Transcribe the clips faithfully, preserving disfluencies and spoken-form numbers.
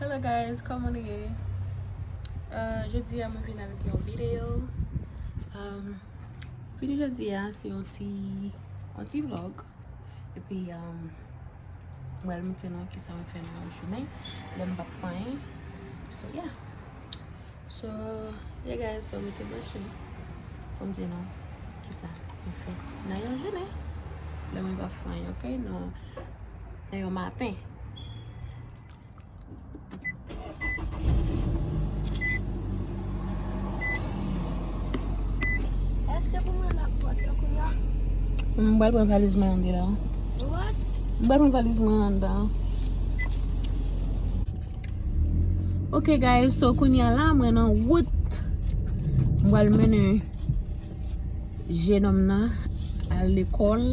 Hello guys, kòman nou ye? Uh, jodi a mwen vin avèk yon videyo. Um, videyo jodi a se yon ti, yon ti vlog. Epi, um, mwen al montre nou kisa mwen fè nan yon jounen lè m p ap fè anyen. So yeah. So, yeah guys, so rete branche pou m di nou kisa m fè nan yon jounen lè mwen p ap fè anyen, ok? Nan, nan yon maten. Èske pou mwen la pòt yo kounye a? M pral pran valiz mwen anndan. What? M pral pran valiz mwen anndan. Ok guys, so kounye a la mwen nan wout. M pral mennen jenòm nan al lekòl.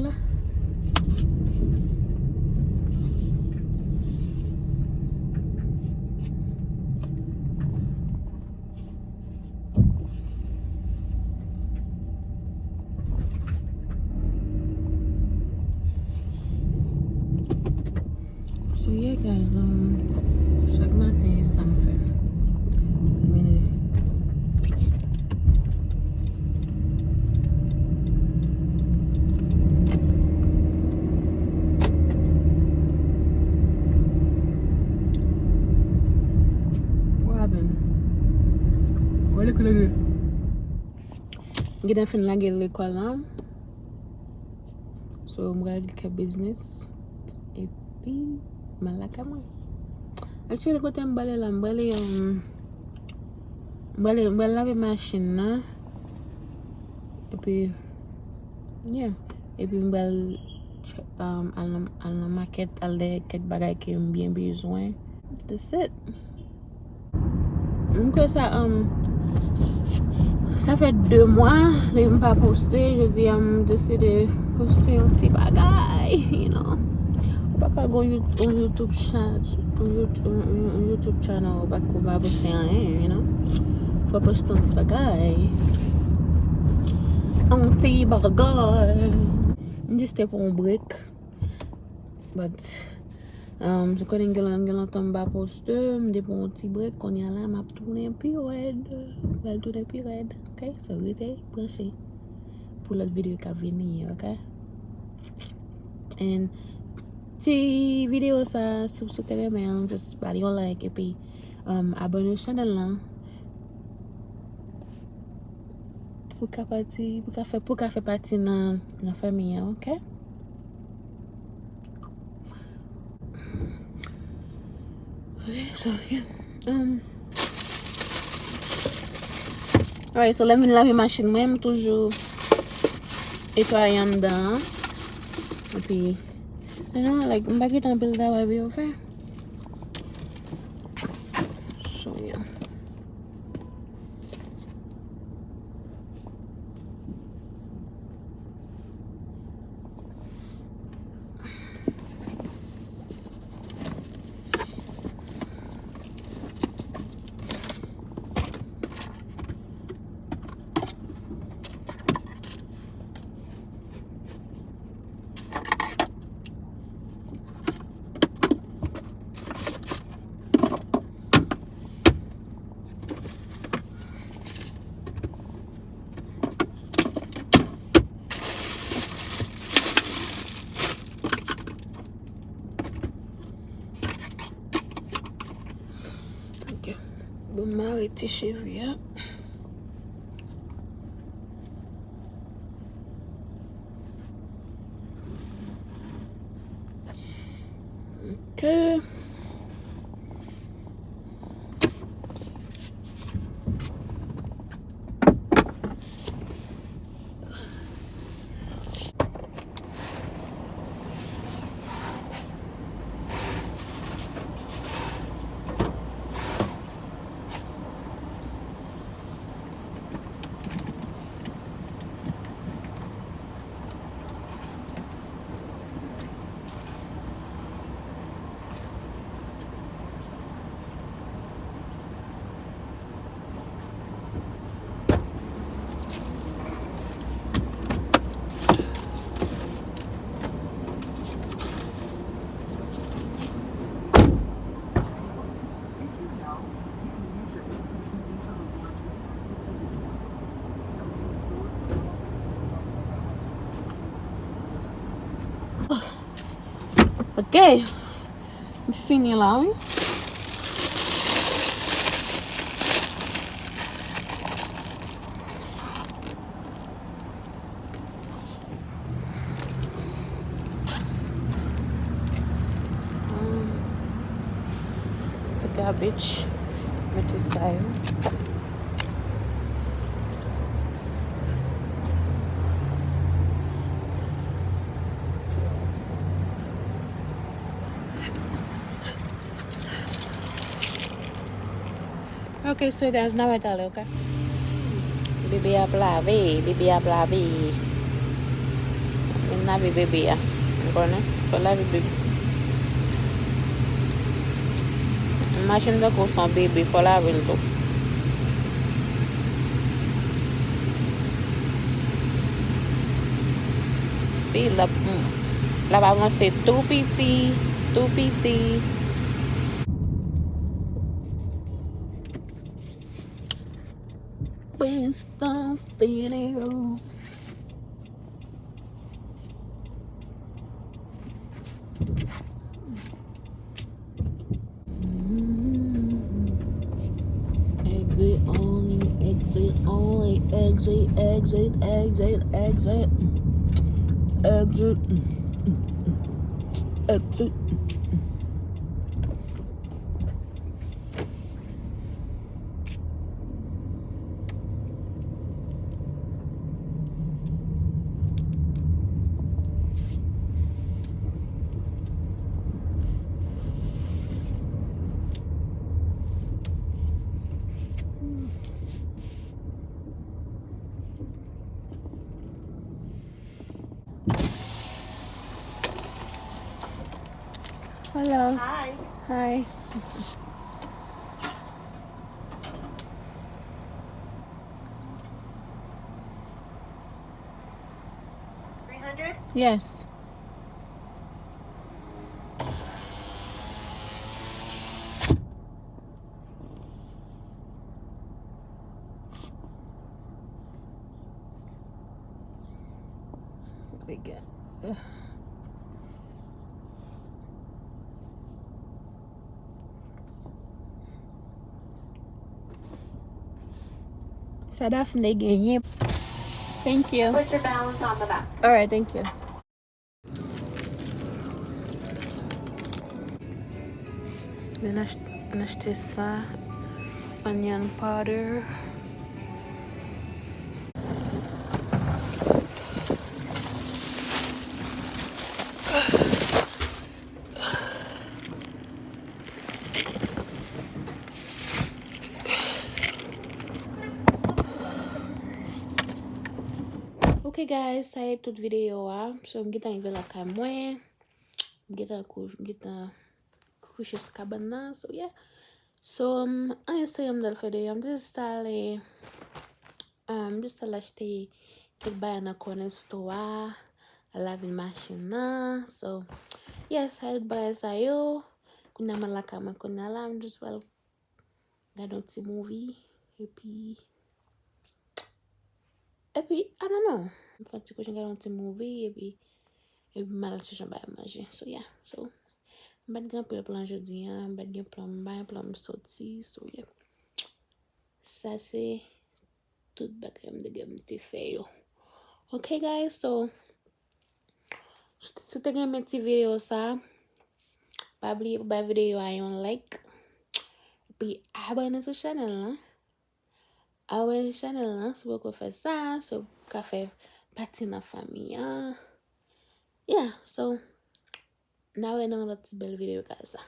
So yeah guys, um, chak maten e sa m fè. Mene. What happened? Where the color? M gentan fin lage lekòl la. So, m pral kè biznis. Epi, m al lakay mwen. Actually, kote m prale la, m prale, um, m prale, m pral lave machin nan. Epi, yeah. Epi, m pral, um, al nan, al nan makèt, al dèyè kèk bagay ke m byen bezwen. That's it. M kwè sa, um, sa fè de mwa depi m pa poste. Jodi a, m deside poste yon ti bagay, you know. Ou pa ka gon You-, yon YouTube cha-, yon You-, yon, yon, yon YouTube channel, ou pa, ou pa poste anyen, you know. Fò poste yon ti bagay. Yon ti bagay. M jis te pran yon break. But, um, ou konnen gen, gen lontan m pa poste, m te pran yon ti break, kounye a la, m ap tounen pi rèd. M pral tounen pi rèd, ok? So, rete branche pou lòt videyo k ap vini, ok? And ti videyo sa, si w sot renmen l, just ba li yon like, epi, um, abòne chanèl lan. Pou ka pati, pou ka fè, pou ka fè pati nan, nan fanmi an, ok? Ok, so, yeah. Um, alright, so, lè m vin lave machin mwen, m toujou netwaye anndan an. Epi, you know, like, m pa gen anpil travay pou yo fè. So, yeah. Ok. Bon, m mare ti cheve a. Ok. Ok. M fini la, wi. To garbage. Mete sa yo. Ok, so guys, n a wè talè, ok? Bebe ap lave, bebe ap lave. Vin lave bebe a. Ou konnen? Fò lave bebe. Machin tankou se yon bebe, fò lave l tou. Si, l ap, l ap avanse tou piti, tou piti. Winston Fideo. Exit only, exit only, exit, exit, exit, exit. Exit. Exit. Hello. Hi. Hi. Three hundred? Yes. Again. Sa Daphne genyen. Thank you. Put your balance on the back. Alright, thank you. Mwen ach-, mwen achte sa, onion powder. Ok guys, sa e tout videyo a. So, m gentan rive lakay mwen. M gentan kou-, m gentan kouche sou kabann nan. So, yeah. So, um, anyen serye m t al fè deyò. M te jis t ale, um, m jis t al achte kèk bagay nan corner store a, al lave machin nan. So, yes, sa e tout bagay sa yo. Kounye a mwen lakay mwen kounye a la, m jis pral gade yon ti movie, epi, epi, I don't know. M fè yon ti kouche, gade yon ti movie, epi, epi m al chèche yon bagay manje. So, yeah. So, m pa t gen anpil plan jodi a, m pa t gen plan, m pa gen plan m soti. So, yeah. Sa se tout bagay m te gen m te fè yo. Ok, guys, so, si w te, si w te renmen ti videyo sa, pa bliye pou bay videyo a yon like. Epi abòne sou chanèl lan. Abòne sou chanèl lan, si w poko fè sa, si w ka fè pati nan fanmi an. Yeah, so, n a wè nan yon lòt ti bèl videyo ka sa.